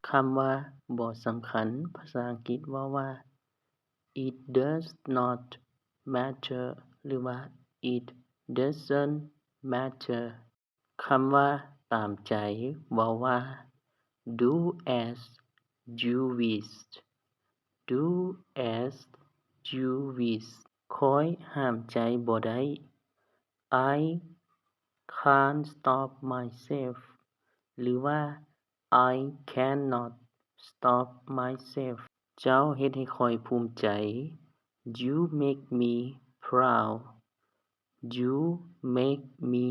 ຄຳວ່າບໍ່ສຳຄັນ ພາສາອັງກິດເວົ້າວ່າ It does not matter ຫຼືວ່າ It doesn't matter. ຄຳວ່າຕາມໃຈ ເວົ້າວ່າ Do as you wish. Do as you wish. ຂ້ອຍຫ້າມໃຈບໍ່ໄດ້. I can't stop myself ຫຼືວ່າ I cannot stop myself. ເຈົ້າເຮັດໃຫ້ຂ້ອຍພູມໃຈ. You make me proud. You make me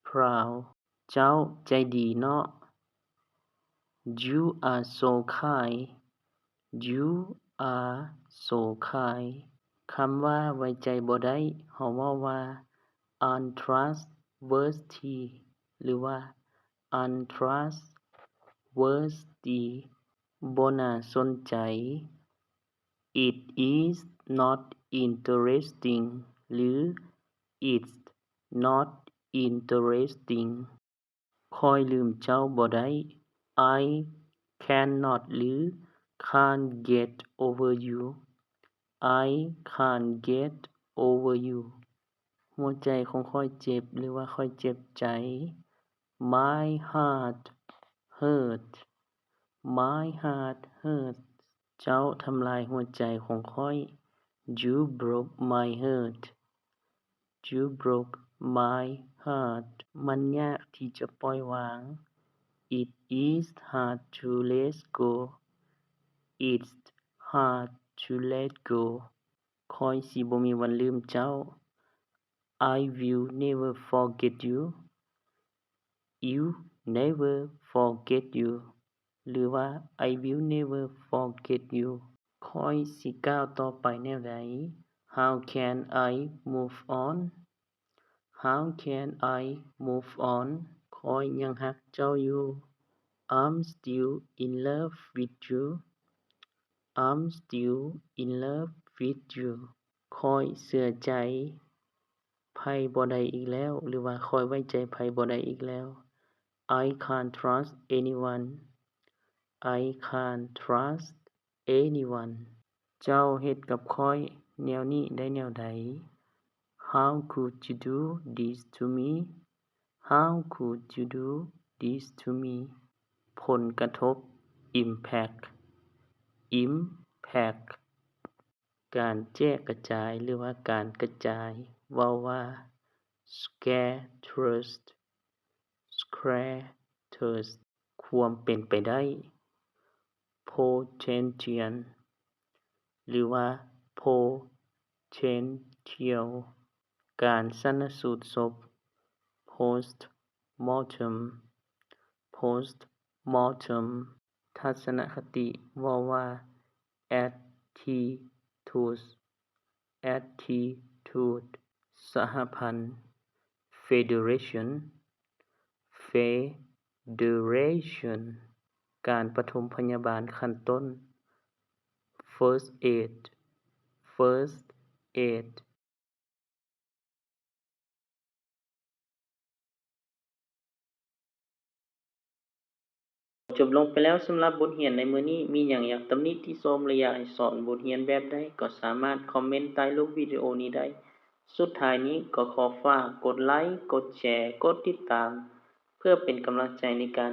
proud. ເຈົ້າໃຈດີເນາະ. You are so kind. You are so kind. ຄຳວ່າໄວ້ໃຈບໍ່ໄດ້ ເຮົາເວົ້າວ່າ untrustworthy ຫຼືວ່າ untrustworthy. ບໍ່ໜ້າສົນໃຈ. It is not interesting ຫຼື It's not interesting. ຂ້ອຍລືມເຈົ້າບໍ່ໄດ້. I cannot ຫຼື can't get over you. I can't get over you. ຫົວໃຈຂອງຂ້ອຍເຈັບ ຫຼືວ່າຂ້ອຍເຈັບໃຈ. My heart hurt. My heart hurt. ເຈົ້າທຳລາຍຫົວໃຈຂອງຂ້ອຍ. You broke my heart. You broke my heart. ມັນຍາກທີ່ຈະປ່ອຍວາງ. It is hard to let go. It's hard to let go. ຂ້ອຍຊິບໍ່ມີວັນລືມເຈົ້າ. I will never forget you. I'll never forget you. ຫຼືວ່າ I will never forget you. ຂ້ອຍຊິກ້າວຕໍ່ໄປແນວໃດ? How can I move on? How can I move on? ຂ້ອຍຍັງຮັກເຈົ້າຢູ່. I'm still in love with you. I'm still in love with you. ຂ້ອຍເຊື່ອໃຈໃຜບໍ່ໄດ້ອີກແລ້ວ ຫຼືວ່າຂ້ອຍໄວ້ໃຈໃຜບໍ່ໄດ້ອີກແລ້ວ. I can't trust anyone. I can't trust anyone. ເຈົ້າເຮັດກັບຂ້ອຍແນວນີ້ໄດ້ແນວໃດ? How could you do this to me? How could you do this to me? ຜົນກະທົບ impact. Impact. ການແຈກກະຈາຍ ຫຼືວ່າການກະຈາຍ ເວົ້າວ່າ scattered. Scattered. ຄວາມເປັນໄປໄດ້ potential ຫຼືວ່າ potential. ການຊັນນະສູດສົບ postmortem. Postmortem. ທັດສະນະຄະຕິ ເວົ້າວ່າ attitude. Attitude. ສະຫະພັນ federation. Federation. ການປະຖົມພະຍາບານຂັ້ນຕົ້ນ first aid. First aid. ຈົບລົງໄປແລ້ວສຳລັບບົດຮຽນໃນມື້ນີ້. ມີຫຍັງຢາກຕຳໜິຕິຊົມ ຫຼື ຢາກໃຫ້ສອນບົດຮຽນແບບໃດ ກໍສາມາດຄອມເມັນໃຕ້ຮູບວິດີໂອນີ້ໄດ້. ສຸດທ້າຍນີ້ກໍຂໍຝາກກົດໄລ, ກົດແຊ, ກົດຕິດຕາມ ເພື່ອເປັນກຳລັງໃຈໃນການ